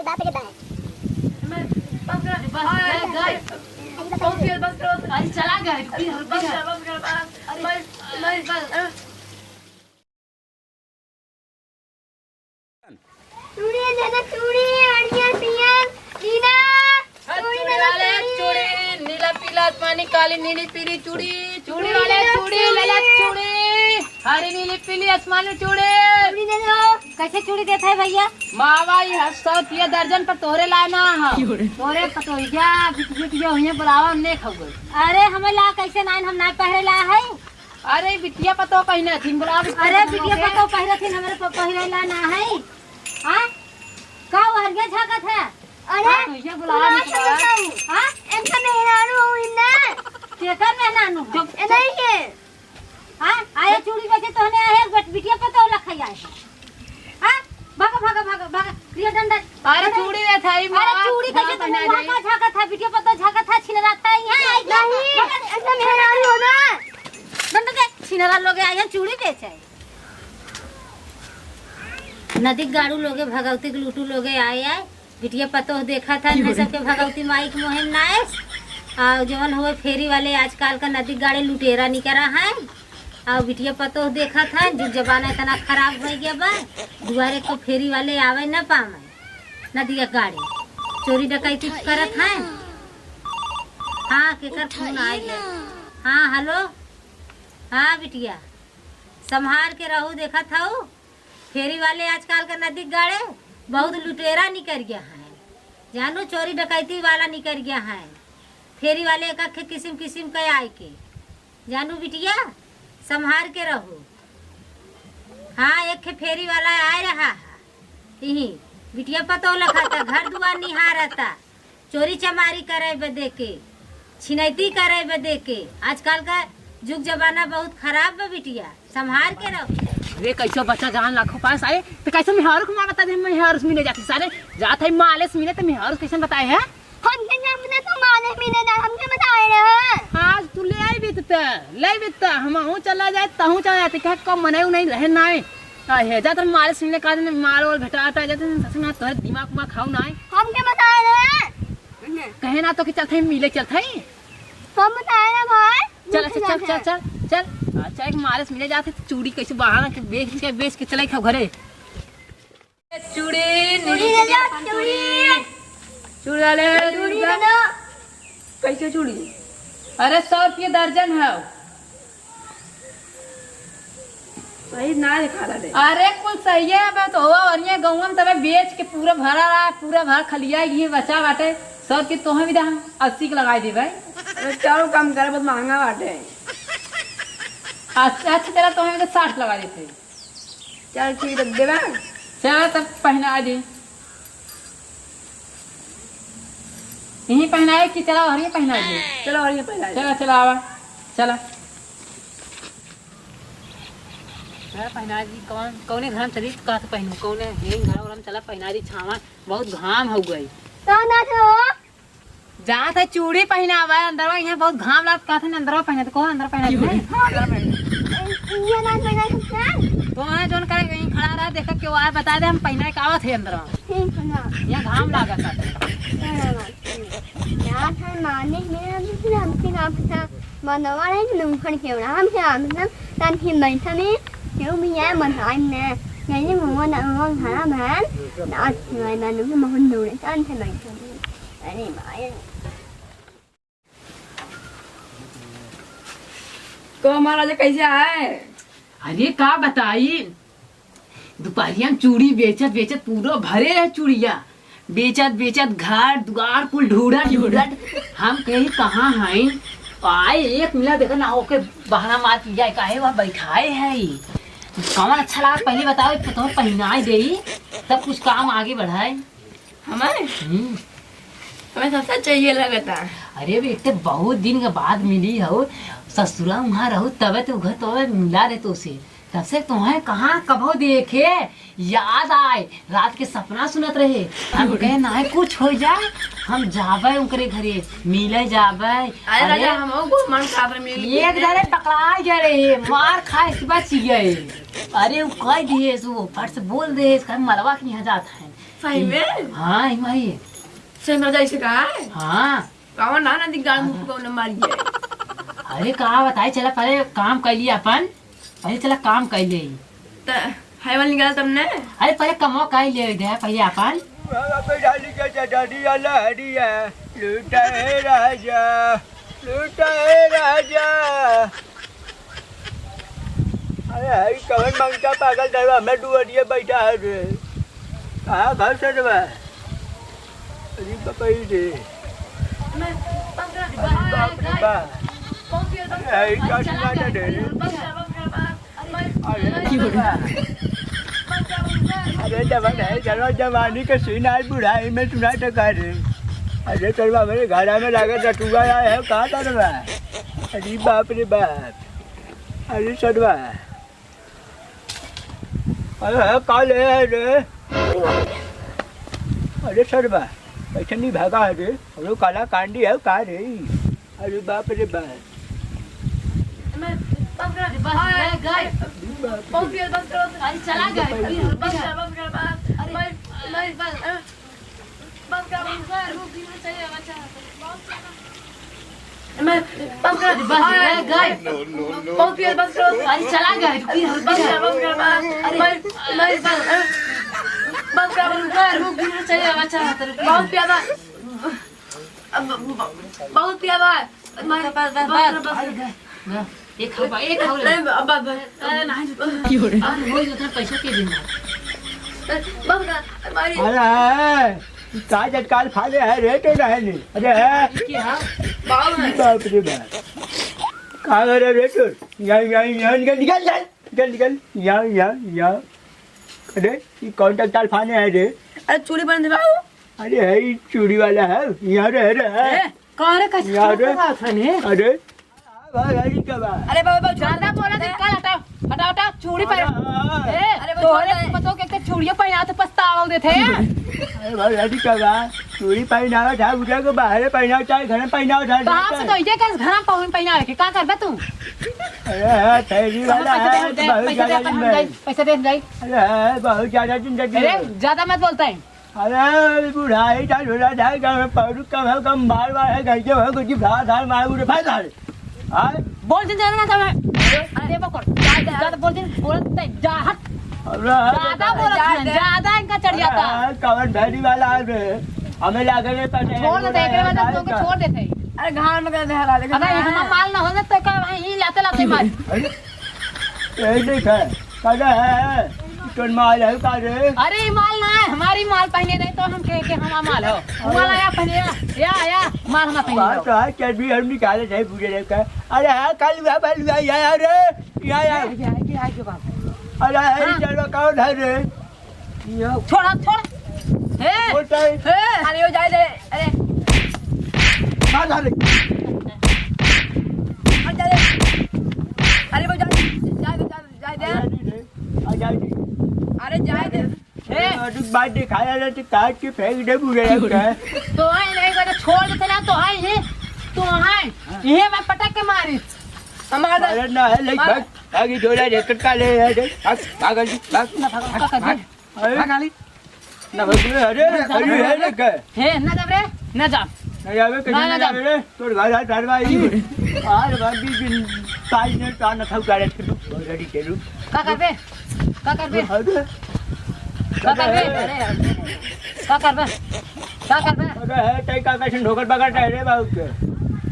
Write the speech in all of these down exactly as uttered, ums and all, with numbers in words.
बाप रे बाप। बस कर, बस कर, बस कर। अरे चला गए, रुकी, रुकी। बस कर, बस कर, बस। अरे, बस, बस, बस। चूड़ी ले ले, चूड़ी, बढ़िया सियन, नीला, हाँ, चूड़ी चूड़ी ले ले, वाले, चूड़ी। चूड़ी, नीला, पीला, आसमानी, काली, नीली, पीली चूड़ी, चूड़ी चूड़ी वाले, ले लो, चूड़ी ले ले, चूड़ी। चूड़ी, हरी, नीली, पीली, आसमानी चूड़ी। चूड़ी ले लो। कैसे चूड़ी देत है भैया? मावा, ई हर सौ रुपया दर्जन पर तोहरे लाना है। क्यों रे? तोहरे पतोहिया, बिटिया, बिटिया हुई बुलावा, हमने खाओगे। अरे, हमें ला कैसे नाइन, हम ना पहरे ला है। अरे, बिटिया पतो पहिने थी, बोला अरे, बिटिया पतो पहिरे थी, हमरे प-, पहिरे ला ना है। हाँ? का वो हरिया झाकत है? अरे, हाँ, तो ये बोला, बोला नहीं तो बोला। हाँ? इनका मेहरारू हो इन्ना। केकर मेहरारू हो? चुप, ए, नहीं है। हाँ? आए चूड़ी बेचे तोहने आए, बट बिटिया पतो लखई आए। हाँ? भागा, भागा, भागा, भागा। ये डंडा। अरे, चूड़ी रे था, ई अरे, माँ, चूड़ी माँ कैसे पहना तुम दे। माँ का झाकत है, बिटिया पतो झाकत है, छिनरा था, यहाँ आई क्या? नहीं, भागा। ऐसा मेहरारू हो ना। डंडा दे, छिनरा लोगे आए हैं, चूड़ी बेचे। नदी गाड़ू लोगे, भगवती के लूटू लोगे आए आए, बिटिया पतोह देखत है, मैं सबके भगवती माई के मोहे में नाएस। आ जवन हुए फेरी वाले आजकल का नदी गाड़े लुटेरा निकरा है। आ बिटिया पतोह देखत है, जुग जमाना इतना खराब हो गया बा, दुआरे को फेरी वाले आवे न पावे, नदिया गाड़े चोरी डकैती करत है। हाँ, केकर फोन आ गया? हाँ, हेलो। हाँ बिटिया, संभार के रहू, देखत हऊ। फेरी वाले आजकल का नदी गाड़े बहुत लुटेरा निकर गया है, जानू, चोरी डकैती वाला निकर गया है। फेरी वाले एक एक किसिम किसिम के आए के, जानू बिटिया, संभार के रहू। हाँ, एक ठे फेरी वाला आए रहा है, यही बिटिया पतो लखाता, घर दुआर निहारता। चोरी चमारी करे बदे के, छिनैती करे बदे के। आजकल का जुग जमाना बहुत खराब बा बिटिया, संभार के रहो। अरे कैसो बच्चा जान लाखों पास आए, तो कैसे मेहरारू को मारता दे, मेहरारू से मिले जाती सारे, जात है माले से मिले तो मेहरारू से कैसे बताए है? हमके ना मिले तो माले से मिले ना, हमके बताए रहे। आज तू ले आई बीत त, ले बीत त, हम हूँ चला जाए, तहूँ चला जाते, कहे कम मने नहीं रहे ना है। आ, हे, जा तोर मारे सुनले का दिन माल वाल भेटा हटा जाते हैं, सच में तोहरे दिमाग उमाग खाऊ ना है। हम के बताए रहे? कहे ना तो कि चलते हैं, मिले चलते हैं। हम बताए ना भाई। चल, अच्छा, चल, चल, चल, चल। अच्छा, एक मारे से मिले जाते, चूड़ी कैसे बहाना के बेच के, बेच के चले खाओ घरे। चूड़ी, चूड़ी ले लो, चूड़ी। चूड़ी वाले, चूड़ी ले लो। कैसे चूड़ी? अरे, सौ रुपये दर्जन है। सही ना दिखा रहा रे। अरे कुल सही है, अब तो हुआ और ये गौवा में तबे बेच के पूरा भरा रहा, पूरा भरा खलिया ये बचा बाटे। सौ के तोहे भी दे हम अस्सी के लगाई देबे। अरे चलो कम कर, बहुत महंगा बाटे। अच्छा, अच्छा, चला तोहे भी साठ लगा देते। चल ठीक है, देबे। चला तब पहना दे। यहीं पहनाए कि चला हरिये पहना दे। चलो हरिये पहना दे। चला, चला आवा। चला। चला पहना दी, कौन, कौने घर में चली, कहाँ से पहनू, कौने, यही घर वाला में चला पहना दी, छावा, बहुत घाम हो गई। कहाँ नाच रहे हो? जात है चूड़ी पहनावा, अंदरवा यहाँ बहुत घाम लागत, कहत है अंदरवा पहना, तो कौन अंदर पहना दे? हाँ। अंदर पहना। ये ना पहना सकते हैं? तो है जोन करे, यहीं खड़ा रहा, देखा क्यों आए, बता दे, हम पहना के आवत है अंदरवा। ठीक है ना। यहाँ घाम लागत है। हाँ, बात सही है। यार, हम माने में हम फिर हमके ना पता, मनवा नहीं कि नूखन के उड़ा, हम क्या, मतलब, तन ही बैठा में, क्यों भी आए, मन आए ने, नहीं, वो ना, वो घरा बहन, नाच के आए, ना, नूखन मोहन नूरे, तन से बैठा में। अरे माया। तो महाराजा कैसे आए? अरे का बताई, दुपहरिया में चूड़ी बेचत बेचत पूरा भरे रहे चूड़िया, बेचत बेचत घर दुआर कुल ढूंढत ढूंढत हम कहीं कहाँ हैं। आए एक मिला देखा ना ओके बहाना मार के जाए, काहे वहाँ बैठाए है? कौन अच्छा लगा पहले बताओ, तो पहनाए दे, तब कुछ काम आगे बढ़ाए। हमारे? हम्म। हमें सबसे अच्छा ये लगता है। अरे बेटे, बहुत दिन के बाद मिली हो, ससुरा वहाँ रहू, तबे तो घर तो मिला दे तो से। तब से तुम्हें कहाँ कबो देखे, याद आए, रात के सपना सुनत रहे। हम कहे ना है कुछ हो जाए, हम जाबे उनकरे घरे, मिले जाबे। अरे अरे, राजा, हम वो मन साथ में मिल एक के। जने पकड़ा गए रहे, मार खाए से बच गए। अरे वो कह दिए, वो फट से बोल दे, कहे मलवा के यहाँ जात है। सही में? हाँ, ई माई। सही में जाइसे का है? हाँ। कौन ना, ना दिख गाल मुंह को ना मारिए। अरे का बताई, चला पहले काम कर लिया अपन, पहले चला काम कर ले। त हैवान निकाल तब ने। अरे पहले कमवा कर ले दे पहले अपन। बाबा पे डाली के डडिया लहरिया, लूटा है राजा, लूटा है राजा। अरे हई कवन मंगता पागल डरवा में दुआरिये बैठा है रे। कहाँ घर से रे बा? अरे पकड़ी रे। अरे बाप रे बा। अरे हई का सुना दे रे। अरे डरवा है, डरवा जवानी के सीन आज बुढ़ाई में सुना तो का रे। अरे डरवा मेरे घरा में लागत रटुआ आया है, कहाँ डरवा? अरे बाप रे बाप। अरे सडवा। अरे है का ले है रे? अरे सडवा, कैसे नहीं भागा है रे? अरे काला कांडी है का रे? अरे बाप रे बाप। मैं बस कर दे, बस, गए, गए। बहुत देर बस करो। अरे चला गए, बस कर, बस कर, बस। अरे, मैं, मैं बस, अ, बस कर, बस कर, रुक, रुक, चाहिए, बच्चा। मैं बस कर दे, बस, गए, गए। बहुत देर बस करो। अरे चला गए, रुक, रुक, बस कर, बस कर, बस। अरे, मैं, मैं बस, अ, बस कर, बस कर, रुक, रुक, चाहिए, बच्चा। बहुत प्यारा। अब ब-, बहुत पिया बा। बस, बस, बस, बस। एक खाओ बा, एक खाओ रे। नहीं, अब बस, बस। अरे, नहीं, क्यों रे? अरे, रोज उतना पैसा के दिन। बस, बस, हमारी अरे, का जटकाल फाले है रे, तो रहे नहीं। अरे, है। क्या? बाप रे बाप। कहाँ गए रे, रे, तो? यहाँ, यहाँ, यहाँ निकल, निकल, निकल, निकल, निकल। यहाँ, यहाँ, यहाँ। अरे, ये कौन जटकाल फाले है रे? अरे, चूड़ी पहन दे बाबू। अरे, है, ई चूड़ी वाला है, यहाँ रह रहा है। ए, कहाँ रे, कैसे यहाँ चूड़ी रे। पहनावत है ने? अरे, भाई, भाई, क्या बात? अरे, बाबा, बाबा, ज्यादा बोला तो कल हटाओ, हटाओ, हटाओ, चूड़ी पहन। अरे, ए, अरे, वो तोहरे छोड़ दे। पतोह के एक तो चूड़िया पहना तो पछतावा देते हैं। अरे, भाई, भाई, क्या बात? चूड़ी पहनावा था, उठा के बाहर पहनावा, चाहे घर में पहनावा था, कहाँ से तो ये क्या घर में पहन, पहना रखे, का करबे तू? अरे, हाँ, थैली वाला पैसा दे, है, दे, बहुत पैसा दे, ज्यादा अपन दिन हम भाई। जाई, पैसा दे, हम जाई। अरे, हाँ, बहुत ज्यादा दिन तक अरे, ये। ज्यादा मत बोलता है। अरे, बुढ़ाई का झोला ढाई का मैं पौरुष का भाव का मार मार है, घर के भाव कुछ भाव धार मार उठे भाई धार। हाँ? बोल जिन जाना ना तब। अरे, पकड़। ज्यादा बोल जिन, बोल नहीं, जा, हट। अरे, ज्यादा बोलत जा है, दे। ज्यादा इनका चढ़ जाता। अरे, कवन भैरी वाला है बे? हमें लागे नहीं पता है, छोड़ देते, एक बार तुमको छोड़ देते। अरे, घाम में कर दे हला, लेकिन अगर ये हमारा माल ना होता तो का वहीं लाते लाते मार। अरे, यही देख है। का है? कौन माल है का रे? अरे, ये माल ना है, हमारी माल पहने नहीं तो हम कहे के हमारा माल हो। वो वाला या पहने या, या, या, माल हमारा पहने बात हो। तो है, चल भी हम निकाले नहीं पूरे रे का। अरे, हाँ, कल हुआ, बल हुआ, या, या रे, या, या। ये, ये, ये, ये बाबू। अरे, ये हाँ। चलो, कौन है रे? ये छोड़, हाथ छोड़। हे। बोलता है। हे। अरे, वो जाए दे, अरे। कहाँ जा रही? हट जा रे। अरे, वो जाए, जाए दे, जाए दे। जाए दे। आ जाए रे, आ जाए रे। अरे जाए दे। ए! अरे बात दिखाया ना तो काट के फेंक दे बुरे का। तो है नहीं बेटा, छोड़ देते ना तो है ये, तो है ये मैं पटक के मारी। हमारा अरे ना है, ले मार। भाग, भाग, ये डोला रे, कटका ले, ले, ले, भाग, भाग, भाग, भाग, ना भाग, भाग, भाग, भाग। अरे। भाग, आली। ना भाई, अरे, अरे, अरे, अरे, क्या? हे, ना जा रे, ना जा। नहीं आवे, कहीं ना, ना ना जा। जावे रे। तोर घर आ, घर भाई। आज भाभी बिन ताई ने तान था उतारे थे, तू already चलू। का करबे? का करबे? अरे। का करबे? अरे। का करबे? का करबे? अरे, है, तई का कैसे ठोकर बगाता है रे बाबू के?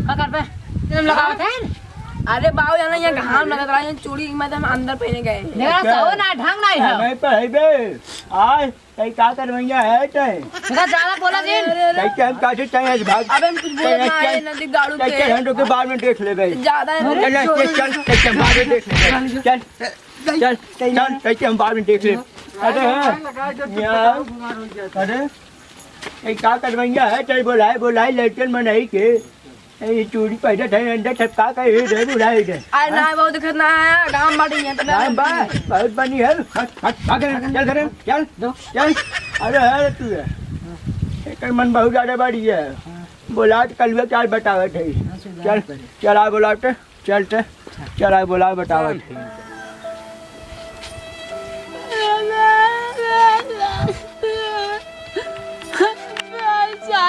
का करबे? तुम लगावत है? अरे बाबू, जाना यहाँ घाम लगत रहा, यहाँ चूड़ी में तो हम अंदर पहने गए। देखा, अच्छा। सहो ना, ढंग नहीं है। नहीं पहनबे। आज तई का करवैया है तई? इधर ज्यादा बोला जिन। अरे, अरे, अरे। तई के हम काहे चाहे आज भाग? अबे हम कुछ बोलत तई ना है, चल, नदी गाड़ू तई के। चल, हम लोग के बाद में देख लेबे। ज्यादा है। चल, चल, चल, चल, चल, बाद में देख लेबे। चल, चल, चल, तई के हम बाद में देख लेबे। अरे, हाँ। अरे, तई का करवैया है तई? बोलाए, बोलाए, लड़कन मनई के। ए, ये चूड़ी पहनत है, अंदर छपका के, ये रे बुढ़ा, ये रे। अरे हाँ? ना, बहुत दिक्कत ना है, गाँव बाटी है, तो मैं गाँव बा, बहुत बनी है। हट, हट, हट, चल, चल, चल, चल। अरे, है तू है। एकर मन बहुत ज्यादा बड़ी है। बोला तो कलुआ चाल बतावत है। चल, चल आ बोला तो, चल ते, चल आ बोला बतावत है।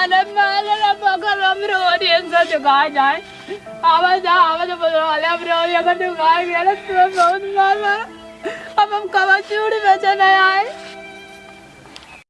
अरे मारे रे बगल हम रोरी इनसे चुका जाए। आवाज आ, आवाज बोलो, अरे हम रोरी अगर चुका गया ना तो बहुत मार मार। अब हम कवा चूड़ी बेचे नहीं आए।